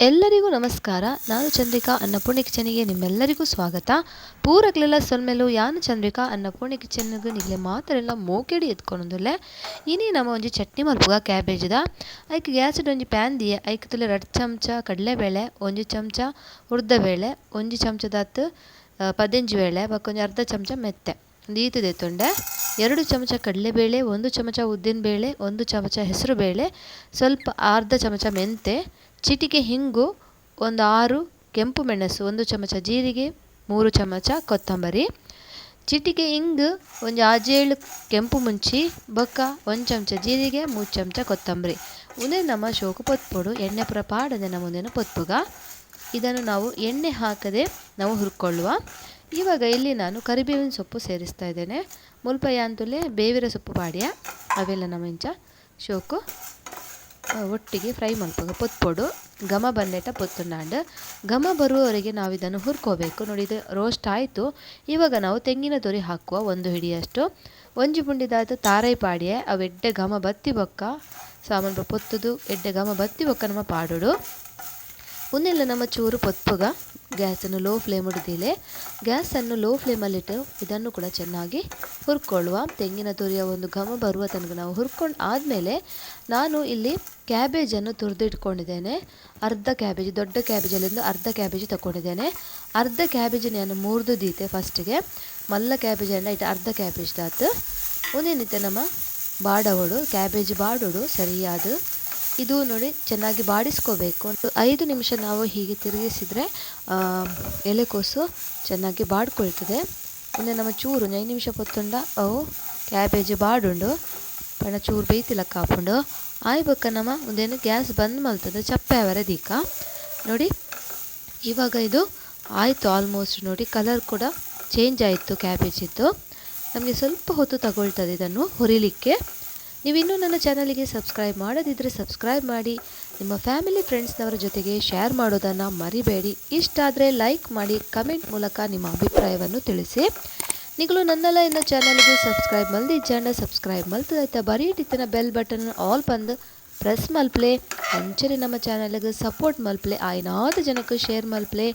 ಎಲ್ಲರಿಗೂ ನಮಸ್ಕಾರ. ನಾನು ಚಂದ್ರಿಕಾ, ಅನ್ನಪೂರ್ಣ ಕಿಚನಿಗೆ ನಿಮ್ಮೆಲ್ಲರಿಗೂ ಸ್ವಾಗತ. ಪೂರಕ್ಲೆಲ್ಲ ಸೊಲ್ಮೆಲು ಯಾನು ಚಂದ್ರಿಕಾ ಅನ್ನಪೂರ್ಣ ಕಿಚನ್ಗೆ ನಿಗ್ಲೆ ಮಾತ್ರೆಲ್ಲ ಮೋಕೆಡಿ ಎತ್ಕೊಂಡೊಂದುಲ್ಲೆ. ಇನಿ ನಮ್ಮ ಒಂಜಿ ಚಟ್ನಿ ಮಲ್ಪುಗ ಕ್ಯಾಬೇಜ್ದ. ಐಕ್ ಗ್ಯಾಸ್ಡ್ ಒಂಜಿ ಪ್ಯಾನ್ ದಿಯೆ, ಐಕ್ ತುಲೆ 2 ಚಮಚ ಕಡಲೆಬೇಳೆ, 1 ಚಮಚ ಉರ್ದಬೇಳೆ, 1 ಚಮಚದಾತ್ 15 ಬೇಳೆ, ಬೊಕ್ಕ ಅರ್ಧ ಚಮಚ ಮೆತ್ತೆ ಈತು ದೆತ್ತೊಂಡೆ. 2 ಚಮಚ ಕಡಲೆಬೇಳೆ, 1 ಚಮಚ ಉದ್ದಿನಬೇಳೆ, 1 ಚಮಚ ಹೆಸರುಬೇಳೆ, ಸ್ವಲ್ಪ ಅರ್ಧ ಚಮಚ ಮೆಂತೆ, ಚಿಟಿಕೆ ಹಿಂಗು, ಒಂದು 6 ಕೆಂಪು ಮೆಣಸು, 1 ಚಮಚ ಜೀರಿಗೆ, 3 ಚಮಚ ಕೊತ್ತಂಬರಿ, ಚಿಟಿಕೆ ಇಂಗು, ಒಂದು 6-7 ಕೆಂಪು ಮುಂಚಿ, ಬೊಕ್ಕ 1 ಚಮಚ ಜೀರಿಗೆ, 3 ಚಮಚ ಕೊತ್ತಂಬರಿ. ಉಂದೆ ನಮ್ಮ ಶೋಕು ಪೊತ್ಪೊಡು, ಎಣ್ಣೆ ಪೂರ ಪಾಡದೆ ನಮ್ಮ ಉಂದೆನ ಪೊತ್ಪುಗ. ಇದನ್ನು ನಾವು ಎಣ್ಣೆ ಹಾಕದೆ ನಾವು ಹುರ್ಕೊಳ್ಳುವ. ಇವಾಗ ಇಲ್ಲಿ ನಾನು ಕರಿಬೇವಿನ ಸೊಪ್ಪು ಸೇರಿಸ್ತಾ ಇದ್ದೇನೆ. ಮುಲ್ಪ ಯಾಂತುಲೆ ಬೇವಿನ ಸೊಪ್ಪು ಪಾಡ್ಯ ಅವೆಲ್ಲ ನಮ್ಮ ಇಂಚ ಶೋಕು ಒಟ್ಟಿಗೆ ಫ್ರೈ ಮಲ್ಪುಗ ಪೊತ್ಪೊಡು. ಘಮ ಬಂದೇಟ ಪೊತ್ತುಂಡಾಂಡ್ ಘಮ ಬರುವವರೆಗೆ ನಾವು ಇದನ್ನು ಹುರ್ಕೋಬೇಕು. ನೋಡಿ, ಇದು ರೋಸ್ಟ್ ಆಯಿತು. ಇವಾಗ ನಾವು ತೆಂಗಿನ ತುರಿ ಹಾಕುವ 1 ಹಿಡಿಯಷ್ಟು. ಒಂಜಿ ಪುಂಡಿದಾದ ತಾರೈ ಪಾಡಿಯೆ, ಅವು ಎಡ್ಡೆ ಘಮ ಬತ್ತಿ ಬೊಕ್ಕ ಸಾಮಾನು ಪೊತ್ತುದು ಎಡ್ಡೆ ಘಮ ಬತ್ತಿ ಬೊಕ್ಕ ನಮ್ಮ ಪಾಡೋಡು. ಉಂದೆಲ್ಲ ನಮ್ಮ ಚೂರು ಪೊತ್ಪುಗ. ಗ್ಯಾಸನ್ನು ಲೋ ಫ್ಲೇಮ್ ಹಿಡಿದಿಲೆ ಗ್ಯಾಸನ್ನು ಲೋ ಫ್ಲೇಮಲ್ಲಿಟ್ಟು ಇದನ್ನು ಕೂಡ ಚೆನ್ನಾಗಿ ಹುರ್ಕೊಳ್ಳುವ. ತೆಂಗಿನ ತುರಿಯ ಒಂದು ಘಮ ಬರುವ ತನಕ ನಾವು ಹುರ್ಕೊಂಡು ಆದಮೇಲೆ ನಾನು ಇಲ್ಲಿ ಕ್ಯಾಬೇಜನ್ನು ತುರಿದಿಟ್ಕೊಂಡಿದ್ದೇನೆ. ಅರ್ಧ ಕ್ಯಾಬೇಜ್, ದೊಡ್ಡ ಕ್ಯಾಬೇಜಲ್ಲಿಂದ ಅರ್ಧ ಕ್ಯಾಬೇಜ್ ತಗೊಂಡಿದ್ದೇನೆ. ಅರ್ಧ ಕ್ಯಾಬೇಜ್ ನಾನು ಮುರಿದು ದೀತೆ ಫಸ್ಟಿಗೆ. ಮಲ್ಲ ಕ್ಯಾಬೇಜನ್ನು ಇಟ್ಟು ಅರ್ಧ ಕ್ಯಾಬೇಜ್ ದಾತು ಒಂದೇನಿತ್ತೆ ನಮ್ಮ ಬಾಡವಡು ಕ್ಯಾಬೇಜ್ ಬಾಡೋಡು ಸರಿಯಾದ. ಇದು ನೋಡಿ ಚೆನ್ನಾಗಿ ಬಾಡಿಸ್ಕೋಬೇಕು. 5 ನಿಮಿಷ ನಾವು ಹೀಗೆ ತಿರುಗಿಸಿದರೆ ಎಲೆಕೋಸು ಚೆನ್ನಾಗಿ ಬಾಡ್ಕೊಳ್ತದೆ. ಒಂದೇ ನಮ್ಮ ಚೂರು 5 ನಿಮಿಷ ಪೊತ್ತುಂಡ ಅವು ಕ್ಯಾಬೇಜ್ ಬಾಡುಂಡು ಪಂಡ ಚೂರು ಬೇಯ್ತಿಲ್ಲ ಕಾಪುಂಡು. ಆಯ್ ಬೊಕ್ಕ ನಮ್ಮ ಒಂದೇನು ಗ್ಯಾಸ್ ಬಂದ್ ಮಲ್ತದೆ ಚಪ್ಪೆ ಅವರ ದೀಕ. ನೋಡಿ ಇವಾಗ ಇದು ಆಯಿತು ಆಲ್ಮೋಸ್ಟ್. ನೋಡಿ ಕಲರ್ ಕೂಡ ಚೇಂಜ್ ಆಯಿತು ಕ್ಯಾಬೇಜ್ ಇದ್ದು. ನಮಗೆ ಸ್ವಲ್ಪ ಹೊತ್ತು ತಗೊಳ್ತದೆ ಇದನ್ನು ಹುರಿಲಿಕ್ಕೆ. ನೀವಿನ್ನೂ ನನ್ನ ಚಾನಲಿಗೆ ಸಬ್ಸ್ಕ್ರೈಬ್ ಮಾಡದಿದ್ದರೆ ಸಬ್ಸ್ಕ್ರೈಬ್ ಮಾಡಿ, ನಿಮ್ಮ ಫ್ಯಾಮಿಲಿ ಫ್ರೆಂಡ್ಸ್ನವರ ಜೊತೆಗೆ ಶೇರ್ ಮಾಡೋದನ್ನು ಮರಿಬೇಡಿ. ಇಷ್ಟ ಆದರೆ ಲೈಕ್ ಮಾಡಿ, ಕಮೆಂಟ್ ಮೂಲಕ ನಿಮ್ಮ ಅಭಿಪ್ರಾಯವನ್ನು ತಿಳಿಸಿ. ನೀಗಳು ನನ್ನೆಲ್ಲ ಇನ್ನು ಚಾನಲ್ಗೆ ಸಬ್ಸ್ಕ್ರೈಬ್ ಮಲ್ದಿಜ್ಜಾಂಡ ಸಬ್ಸ್ಕ್ರೈಬ್ ಮಲ್ತದಾಯ್ತಾ ಬರೀಟಿತ್ತಿನ bell button all ಬಂದು ಪ್ರೆಸ್ ಮಲ್ಪ್ಲೆ. ಅಂಚನೆ ನಮ್ಮ ಚಾನಲ್ಗೆ ಸಪೋರ್ಟ್ ಮಲ್ಪ್ಲೆ, ಆಯ್ನಾದ ಜನಕ್ಕೆ ಶೇರ್ ಮಲ್ಪ್ಲೆ.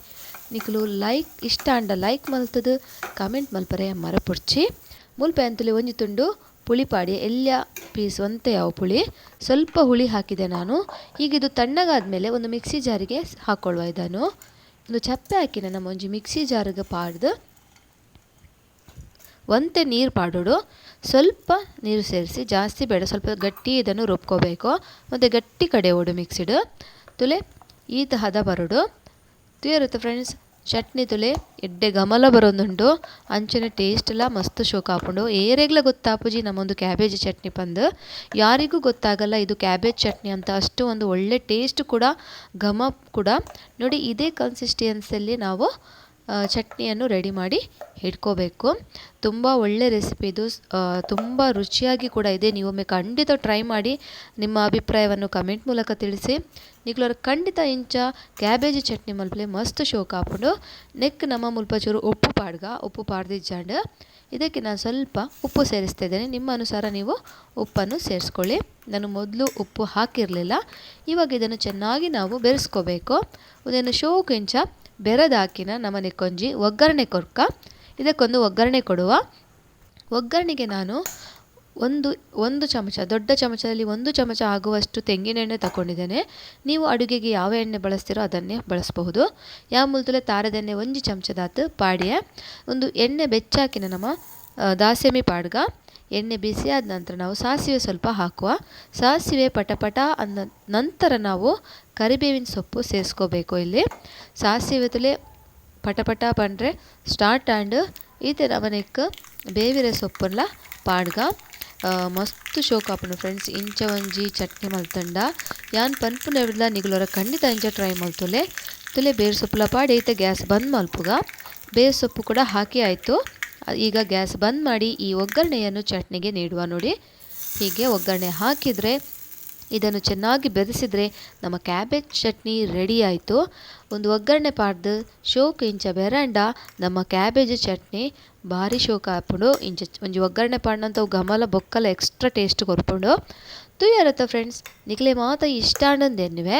ನಿಕಲು ಲೈಕ್ ಇಷ್ಟ ಅಂಡ ಲೈಕ್ ಮಲ್ತದು ಕಮೆಂಟ್ ಮಲ್ಪರೆ ಮರಪುಡ್ಚಿ. ಮುಲ್ಪ ಅಂತಲೇ ಒಂಜಿ ತುಂಡು ಪುಳಿ ಪಾಡಿ, ಎಲ್ಲ ಪೀಸ್ ಒಂತೆ ಯಾವ ಪುಳಿ, ಸ್ವಲ್ಪ ಹುಳಿ ಹಾಕಿದೆ ನಾನು. ಈಗ ಇದು ತಣ್ಣಗಾದ ಮೇಲೆ ಒಂದು ಮಿಕ್ಸಿ ಜಾರಿಗೆ ಹಾಕ್ಕೊಳ್ಳುವ. ಇದನ್ನು ಒಂದು ಚಪ್ಪೆ ಹಾಕಿನ ನಮ್ಮ ಒಂಜಿ ಮಿಕ್ಸಿ ಜಾರಿಗೆ ಪಾಡ್ದು ಒಂತೆ ನೀರು ಪಾಡೋಡು. ಸ್ವಲ್ಪ ನೀರು ಸೇರಿಸಿ, ಜಾಸ್ತಿ ಬೇಡ, ಸ್ವಲ್ಪ ಗಟ್ಟಿ ಇದನ್ನು ರುಬ್ಕೋಬೇಕು. ಮತ್ತು ಗಟ್ಟಿ ಕಡೆ ಓಡು ಮಿಕ್ಸಿಡು ತುಲೆ ಈತ ಹದ ಬರೋಡು ತುಯರುತ್ತೆ ಫ್ರೆಂಡ್ಸ್. ಚಟ್ನಿ ತುಲೆ ಎಡ್ಡೆ ಘಮಲ ಬರೋದುಂಡು, ಅಂಚನೆ ಟೇಸ್ಟ್ ಎಲ್ಲ ಮಸ್ತ್ ಶೋಕ್ ಆಪುಂಡು. ಏರೆಗ್ಲ ಗೊತ್ತಾಪುಜಿ ನಮ್ಮೊಂದು ಕ್ಯಾಬೇಜ್ ಚಟ್ನಿ ಪಂದು, ಯಾರಿಗೂ ಗೊತ್ತಾಗಲ್ಲ ಇದು ಕ್ಯಾಬೇಜ್ ಚಟ್ನಿ ಅಂತ. ಅಷ್ಟು ಒಂದು ಒಳ್ಳೆ ಟೇಸ್ಟ್ ಕೂಡ, ಘಮ ಕೂಡ. ನೋಡಿ ಇದೇ ಕನ್ಸಿಸ್ಟೆನ್ಸಿಯಲ್ಲಿ ನಾವು ಚಟ್ನಿಯನ್ನು ರೆಡಿ ಮಾಡಿ ಇಟ್ಕೋಬೇಕು. ತುಂಬ ಒಳ್ಳೆ ರೆಸಿಪಿ ಇದು, ತುಂಬ ರುಚಿಯಾಗಿ ಕೂಡ ಇದೆ. ನೀವೊಮ್ಮೆ ಖಂಡಿತ ಟ್ರೈ ಮಾಡಿ ನಿಮ್ಮ ಅಭಿಪ್ರಾಯವನ್ನು ಕಮೆಂಟ್ ಮೂಲಕ ತಿಳಿಸಿ. ನಿಕ್ಲೋರ್ ಖಂಡಿತ ಇಂಚ ಕ್ಯಾಬೇಜ್ ಚಟ್ನಿ ಮಲ್ಪಲೆ ಮಸ್ತ್ ಶೋಕ್ ಆಪುಂಡು. ನೆಕ್ ನಮ್ಮ ಮುಲ್ಪ ಚೂರು ಉಪ್ಪು ಪಾಡ್ಗ, ಉಪ್ಪು ಪಾಡ್ದಿಜ್ಜಾಂಡ್ ಇದಕ್ಕೆ ನಾನು ಸ್ವಲ್ಪ ಉಪ್ಪು ಸೇರಿಸ್ತಾ ಇದ್ದೇನೆ. ನಿಮ್ಮ ಅನುಸಾರ ನೀವು ಉಪ್ಪನ್ನು ಸೇರಿಸ್ಕೊಳ್ಳಿ. ನಾನು ಮೊದಲು ಉಪ್ಪು ಹಾಕಿರಲಿಲ್ಲ. ಇವಾಗ ಇದನ್ನು ಚೆನ್ನಾಗಿ ನಾವು ಬೆರೆಸ್ಕೋಬೇಕು. ಇದನ್ನು ಶೋಕ್ ಇಂಚ ಬೆರದಾಕಿನ ನಮ್ಮನೆ ಕೊಂಜಿ ಒಗ್ಗರಣೆ ಕೊರ್ಕ. ಇದಕ್ಕೊಂದು ಒಗ್ಗರಣೆ ಕೊಡುವ. ಒಗ್ಗರಣೆಗೆ ನಾನು ಒಂದು ಚಮಚ, ದೊಡ್ಡ ಚಮಚದಲ್ಲಿ 1 ಚಮಚ ಆಗುವಷ್ಟು ತೆಂಗಿನೆಣ್ಣೆ ತಗೊಂಡಿದ್ದೇನೆ. ನೀವು ಅಡುಗೆಗೆ ಯಾವ ಎಣ್ಣೆ ಬಳಸ್ತೀರೋ ಅದನ್ನೇ ಬಳಸಬಹುದು. ಯಾವ ಮುಲ್ತುಲೆ ತಾರದೆಣ್ಣೆ 1 ಚಮಚದಾತು ಪಾಡಿಯ. ಒಂದು ಎಣ್ಣೆ ಬೆಚ್ಚಾಕಿನ ನಮ್ಮ ದಾಸೆಮಿ ಪಾಡ್ಗ. ಎಣ್ಣೆ ಬಿಸಿಯಾದ ನಂತರ ನಾವು ಸಾಸಿವೆ ಸ್ವಲ್ಪ ಹಾಕುವ. ಸಾಸಿವೆ ಪಟಪಟ ಅಂದ ನಂತರ ನಾವು ಕರಿಬೇವಿನ ಸೊಪ್ಪು ಸೇರಿಸ್ಕೋಬೇಕು. ಇಲ್ಲಿ ಸಾಸಿವೆ ತುಲೆ ಪಟಪಟ ಪಂಡ್ರೆ ಸ್ಟಾರ್ಟ್ ಆಂಡ್ ಈತೆ ನಮನೆಕ್ ಬೇವಿನ ಸೊಪ್ಪನ್ನ ಪಾಡ್ಗ. ಮಸ್ತ್ ಶೋಕ್ ಆಪುಂಡು ಫ್ರೆಂಡ್ಸ್ ಇಂಚ ಒಂಜಿ ಚಟ್ನಿ ಮಲ್ತಂಡ. ಯಾನ್ ಪನ್ಪುನೆಡ್ಲ ನಿಗುಲೊರ ಖಂಡಿತ ಇಂಚ ಟ್ರೈ ಮಲ್ತುಲೆ. ತುಲೆ ಬೇರು ಸೊಪ್ಪುಲ ಪಾಡಿ ಐತೆ ಗ್ಯಾಸ್ ಬಂದ್ ಮಲ್ಪುಗ. ಬೇರು ಸೊಪ್ಪು ಕೂಡ ಹಾಕಿ ಆಯಿತು. ಈಗ ಗ್ಯಾಸ್ ಬಂದ್ ಮಾಡಿ ಈ ಒಗ್ಗರಣೆಯನ್ನು ಚಟ್ನಿಗೆ ನೀಡುವ. ನೋಡಿ ಹೀಗೆ ಒಗ್ಗರಣೆ ಹಾಕಿದರೆ ಇದನ್ನು ಚೆನ್ನಾಗಿ ಬೆರೆಸಿದರೆ ನಮ್ಮ ಕ್ಯಾಬೇಜ್ ಚಟ್ನಿ ರೆಡಿ ಆಯಿತು. ಒಂದು ಒಗ್ಗರಣೆ ಪಾಡ್ದು ಶೋಕ್ ಇಂಚ ಬೆರಂಡ ನಮ್ಮ ಕ್ಯಾಬೇಜ್ ಚಟ್ನಿ ಭಾರಿ ಶೋಕ್ ಆಪುಂಡು. ಇಂಚ ಒಂಜಿ ಒಗ್ಗರಣೆ ಪಾಡ್ನಂತವು ಘಮಲ ಬೊಕ್ಕಲ ಎಕ್ಸ್ಟ್ರಾ ಟೇಸ್ಟ್ ಕೊರ್ಪುಂಡು. ತುಯ್ಯರತ್ತ ಫ್ರೆಂಡ್ಸ್, ನಿಕ್ಲೆ ಮಾತ ಇಷ್ಟ ಅಂಡಂದೆನ್ನುವೆ.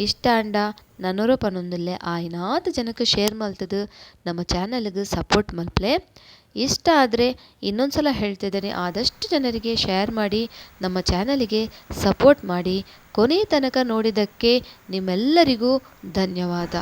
ಇಷ್ಟ ಅಂಡ ನನೊರ ಪನೊಂದುಲ್ಲೆ ಆಯಿನಾತ್ ಜನಕ್ ಶೇರ್ ಮಲ್ತುದು ನಮ್ಮ ಚಾನೆಲ್ಗ್ ಸಪೋರ್ಟ್ ಮಲ್ಪಲೆ. ಇಷ್ಟ ಆದರೆ ಇನ್ನೊಂದ್ಸಲ ಹೇಳ್ತಿದ್ದೇನೆ, ಆದಷ್ಟು ಜನರಿಗೆ ಶೇರ್ ಮಾಡಿ ನಮ್ಮ ಚಾನಲಿಗೆ ಸಪೋರ್ಟ್ ಮಾಡಿ. ಕೊನೆ ತನಕ ನೋಡಿದ್ದಕ್ಕೆ ನಿಮ್ಮೆಲ್ಲರಿಗೂ ಧನ್ಯವಾದ.